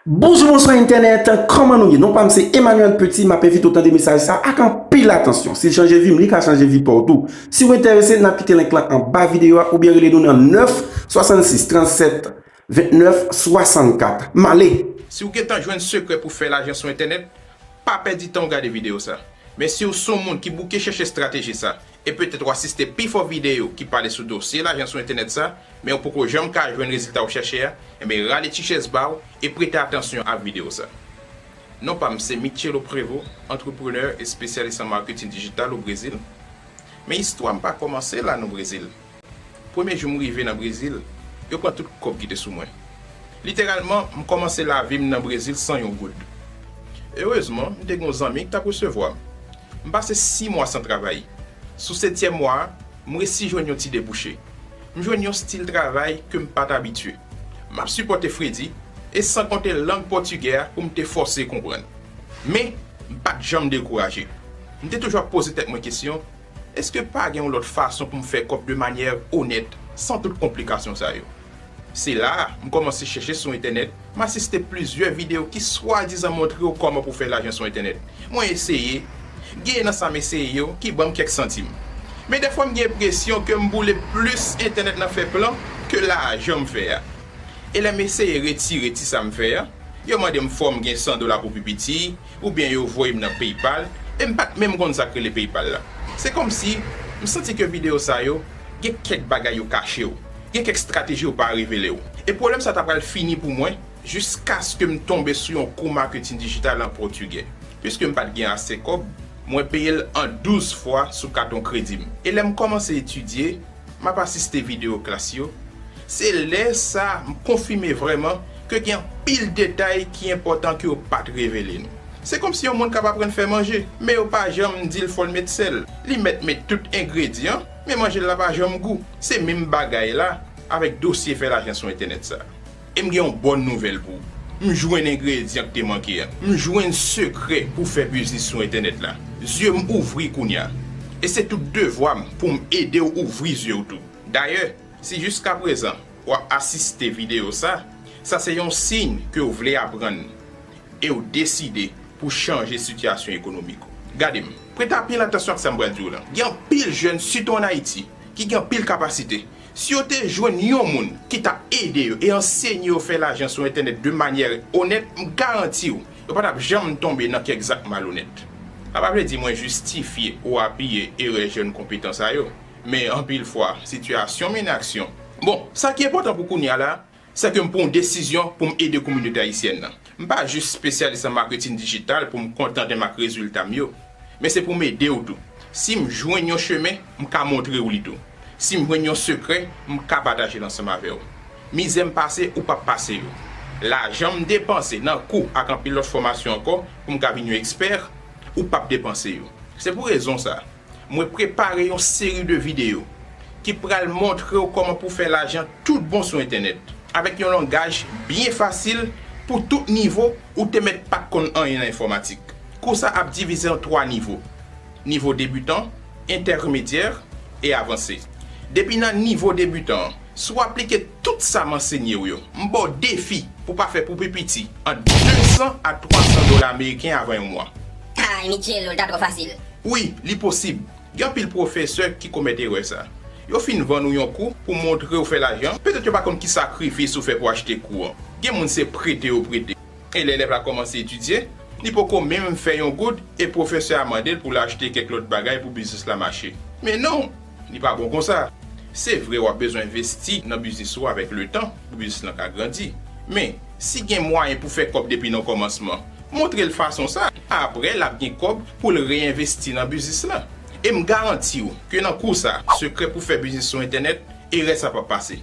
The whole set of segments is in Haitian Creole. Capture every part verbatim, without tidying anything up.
Bonjou, bonswa entènèt, kòman nou ye? Non pa m se Emmanuel Petit, m ap envite w tande mesaj sa ak anpil atansyon. Si l chanje vi m, li ka chanje vi pa w tou. Si w enterese, n ap kite link lan anba videyo a oubyen rele nou nan nèf swasannsis trannsèt vennèf swasannkat. M ale! Si w gentan jwenn sekrè pou fè lajan sou entènèt, pa pèdi tan w gade videyo sa. Men si w se yon moun ki bouke chèche estrateji sa, e petèt w asiste pifò videyo ki pale sou dosye lajan sou entènèt sa, men w poko janm ka jwenn rezilta w chèche a, enben rale ti chèz ba w e prete atansyon a videyo sa. Non pa m se Michelo Prevo, antreprenè e espesyalis an maketin dijital o Brezil. Men istwa m pa kòmanse la nan Brezil. Premye jou m rive nan Brezil, yo pran tout kòb ki te sou mwen. Literalman, m kòmanse lavi m nan Brezil san yon goud. Erezman, m te gen yon zanmi ki t ap resevwa m. M pase sis mwa san travay. Sou setyèm mwa a, m resi jwenn yon ti debouche. M jwenn yon estil travay ke m pa t abitye. M ap sipòte fredi, e san konte lang pòtigè a pou m te fòse konprann. Men, m pa t janm dekouraje. M te toujou ap poze tèt mwen kesyon, èske pa gen yon lòt fason pou m fè kòb de manyè onèt, san tout konplikasyon sa yo? Se la a, m kòmanse chèche sou entènèt, m asiste plizyè videyo ki swadizan montre w kòman pou fè lajan sou entènèt. Mwen eseye, genyen nan sa m eseye yo ki ban m kèk santim. Men dèfwa m gen enpresyon ke m boule plis entènèt nan fè plan ke lajan m fè a. E lè m eseye retire ti sa m fè a, yo mande m fò m gen san dola pou pi piti, oubyen yo voye m nan PayPal, e m pa t menm konn sa k rele PayPal la. Se kòmsi m santi ke videyo sa yo gen kèk bagay yo kache w, gen kèk estrateji yo pa revele w. E pwoblèm sa ta pral fini pou mwen jiskaske m tonbe sou yon kou maketin dijital an pòtigè. Piske m pa t gen ase kòb, mwen peye l an douz fwa sou katon kredi m. E lè m kòmanse etidye, m ap asiste videyo klas yo, se lè sa a m konfime vrèman ke gen anpil detay ki enpòtan ke yo pa t revele nou. Se kòmsi yon moun k ap aprann fè manje, men yo pa janm di l fò l met sèl. Li mèt met tout engredyan, men manje l la pa janm gou. Se menm bagay la avèk dosye fè lajan sou entènèt sa. E m gen yon bòn nouvèl pou w. M jwenn engredyan k te manke a. M jwenn sekrè pou fè biznis sou entènèt la. Zye m ouvri kounye a. E se tout devwa m pou m ede w ouvri zye w tou. Dayè, si jiskaprezan w ap asiste videyo sa, sa se yon siy ke w vle aprann e w deside pou chanje sitiyasyon ekonomik ou. Gade m, prete anpil atansyon ak sa m pral di w lan. Gen anpil jèn, sitou ann Ayiti, ki gen anpil kapasite. Si yo te jwenn yon moun ki t ap ede yo e ansenye yo fè lajan sou entènèt de manyè onèt, m garanti w, yo pa t ap janm tonbe nan kèk zak malonèt. Sa pa vle di mwen jistifye ou apiye erè jèn konpetan sa yo, men anpil fwa, sitiyasyon mennen aksyon. Bon, sa ki enpòtan pou kounye a la, se ke m pran yon desizyon pou m ede kominote ayisyèn nan. M pa jis espesyalis an maketin dijital pou m kontante m ak rezilta m yo, men se pou m ede w tou. Si m jwenn yon chemen, m ka montre w li tou. Si m jwenn yon sekrè, m ka pataje l ansanm avè w. Mizè m pase, ou p ap pase yo. Lajan m depanse nan kou ak anpil lòt fòmasyon ankò pou m ka vin yon ekspè, ou p ap depanse yo. Se pou rezon sa a, mwen prepare yon seri de videyo ki pral montre w kòman pou fè lajan tout bon sou entènèt, avèk yon langaj byen fasil pou tout nivo ou te mèt pa t konn anyen nan enfòmatik. Kou sa ap divize an twa nivo, nivo debitan, entèmedyè e avanse. Depi nan nivo debitan an, si w aplike tout sa m ansenye w yo, m ba w defi pou w pa fè pou pi piti ant de san a twa san dola ameriken avan yon mwa. Kay, Michelo, l ta twò fasil. Wi, li posib. Gen anpil pwofesè ki komèt erè sa. Yo fin vann ou yon kou pou montre w fè lajan, petèt yo pa konn ki sakrifis ou fè pou achte kou an. Gen moun se prete yo prete. E lè elèv la kòmanse etidye, li poko menm fè yon goud e pwofesè a mande l pou l achte kèk lòt bagay pou biznis la mache. Men non, li pa bon konsa. Se vre w ap bezwen envesti nan biznis ou avèk letan pou biznis lan ka grandi. Men, si gen mwayen pou fè kòb depi nan kòmansman, montre l fason sa. Apre, l ap gen kòb pou l reyenvesti nan biznis lan. E m garanti w ke nan kou sa, sekrè pou fè biznis sou entènèt, erè sa p ap pase.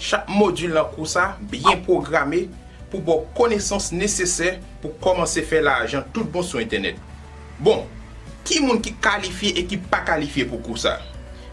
Chak modil nan kou sa byen pwograme pou ba w konesans nesesè pou kòmanse fè lajan tout bon sou entènèt. Bon, ki moun ki kalifye e ki pa kalifye pou kou sa?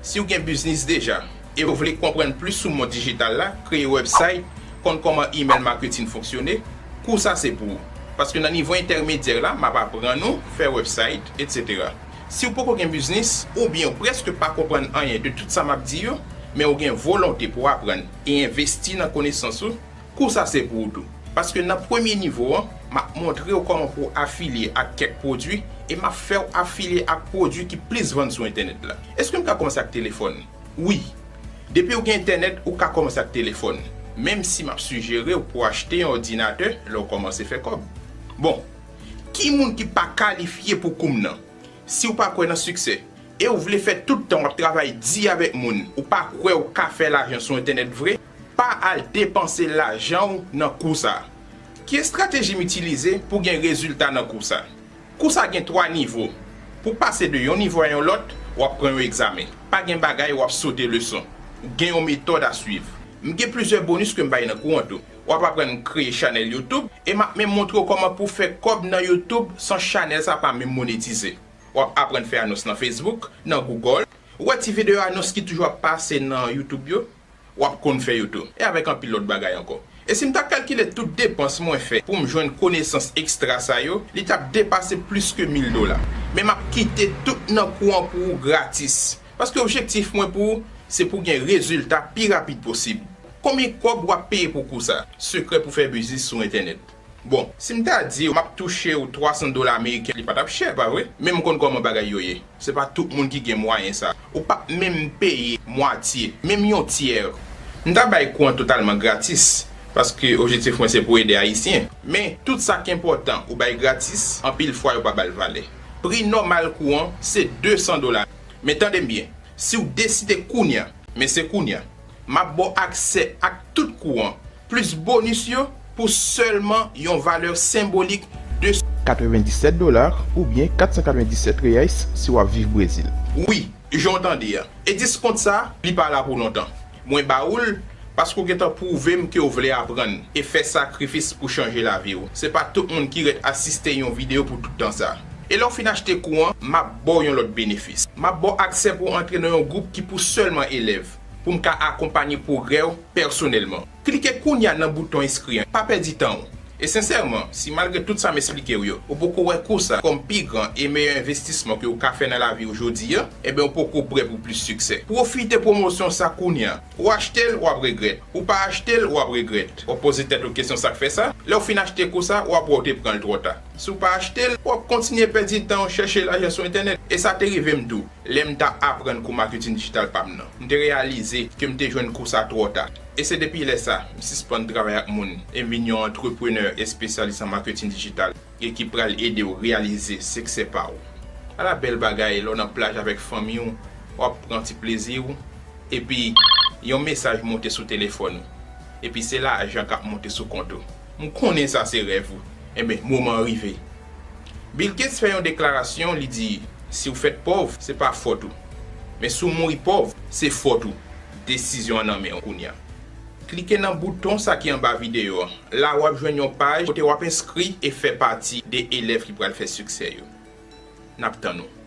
Si w gen biznis deja e w vle konprann plis sou mond dijital la, kreye website, konn kòman email marketing fonksyone, kou sa se pou ou. Paske nan nivo entèmedyè la, m ap aprann ou fè website, etsetera. Si w poko gen biznis, oubyen w prèske pa konprann anyen de tout sa m ap di yo, men w gen volonte pou w aprann e envesti nan konesans ou, kou sa se pou ou tou. Paske nan premye nivo an, m ap montre w kòman pou w afilye ak kèk pwodui e m ap fè w afilye ak pwodui ki plis vann sou entènèt la. Èske m ka kòmanse ak telefòn? Wi. Depi w gen entènèt, ou ka kòmanse ak telefòn. Menm si m ap sijere w pou w achte yon òdinatè lè w kòmanse fè kòb. Bon, ki moun ki pa kalifye pou kou m nan? Si w pa kwè nan siksè, e w vle fè tout tan w ap travay di avèk moun, ou pa kwè w ka fè lajan sou entènèt vre, pa al depanse lajan w nan kou sa a. Ki estrateji m itilize pou gen rezilta nan kou sa a? Kou sa a gen twa nivo. Pou pase de yon nivo a yon lòt, w ap pran yon egzamen. Pa gen bagay w ap sote leson. Gen yon metòd a swiv. M gen plizyè bonis ke m bay nan kou an tou. W ap aprann kreye chanèl YouTube e m ap menm montre w kòman pou w fè kòb nan YouTube san chanèl sa pa menm monetize. W ap aprann fè anons nan Facebook, nan Google. Ou wè ti videyo anons ki toujou ap pase nan YouTube yo? W ap konn fè yo tou. E avèk anpil lòt bagay ankò. E si m ta kalkile tout depans mwen fè pou m jwenn konesans ekstra sa yo, li t ap depase plis ke mil dola. Men m ap kite tout nan kou an pou ou gratis. Paske objektif mwen pou ou, se pou w gen rezilta pi rapid posib. Konbyen kòb w ap peye pou kou sa? Sekrè pou fè biznis sou entènèt. Bon, si m ta di w m ap touche w twa san dola ameriken, li pa t ap chè, pa vre? Men m konn kòman bagay yo ye. Se pa tout moun ki gen mwayen sa. Ou p ap menm peye mwatye, menm yon tyè. M ta bay kou an totalman gratis, paske objektif mwen se pou ede Ayisyen. Men, tout sa k enpòtan, ou bay gratis, anpil fwa yo pa ba l valè. Pri nòmal kou an, se de san dola. Men tande m byen, si w deside kounye a, men se kounye a, m ap ba w aksè ak tout kou an, plis bonis yo pou sèlman yon valè senbolik de katrevendisèt dola oubyen kat san katrevendisèt reais si w ap viv Brezil. Wi, jan w tande a. E diskont sa, li pa la pou lontan. Mwen ba ou l paske w gentan pwouve m ke w vle aprann e fè sakrifis pou chanje lavi w. Se pa tout moun ki ret asiste yon videyo pou tout tan sa. E lè w fin achte kou an, m ap ba w yon lòt benefis. M ap ba w aksè pou w antre nan yon gwoup ki pou sèlman elèv, pou m ka akonpanye pwogrè w pèsonèlman. Klike kounye a nan bouton enskri an. Pa pèdi tan w. E sensèman, si malgre tout sa m esplike w yo, ou poko wè kou sa kòm pi gran e meyè envestisman ke w ka fè nan lavi w jodi a, enben w poko prè pou plis siksè. Pwofite pwomosyon sa kounye a. Ou achte l, w ap regrèt. Ou pa achte l, w ap regrèt. W ap poze tèt ou kesyon sa k fè sa? Lè w fin achte kou sa, w ap wè w te pran l twò ta. Si w pa achte l, w ap kontinye pèdi tan w chèche lajan sou entènèt. E sa te rive m tou. Lè m t ap aprann kou maketin dijital pa m nan, m te reyalize ke m te jwenn kou sa twò ta. E se depi lè sa, m sispann travay ak moun e m vin yon antreprenè espesyalis an maketin dijital e ki pral ede w reyalize siksè pa w. Ala bèl bagay lè w nan plaj avèk fanmi w, w ap pran ti plezi w, epi yon mesaj monte sou telefòn ou, epi se lajan k ap monte sou kont ou. M konnen sa se rèv ou. Enben, moman an rive. Bill Gates fè yon deklarasyon, li di, si w fèt pòv, se pa fòt ou. Men si w mouri pòv, se fòt ou. Desizyon an nan men w kounye a. Klike nan bouton sa ki anba videyo a. La w ap jwenn yon paj kote w ap enskri e fè pati de elèv ki pral fè siksè yo. N ap tann ou.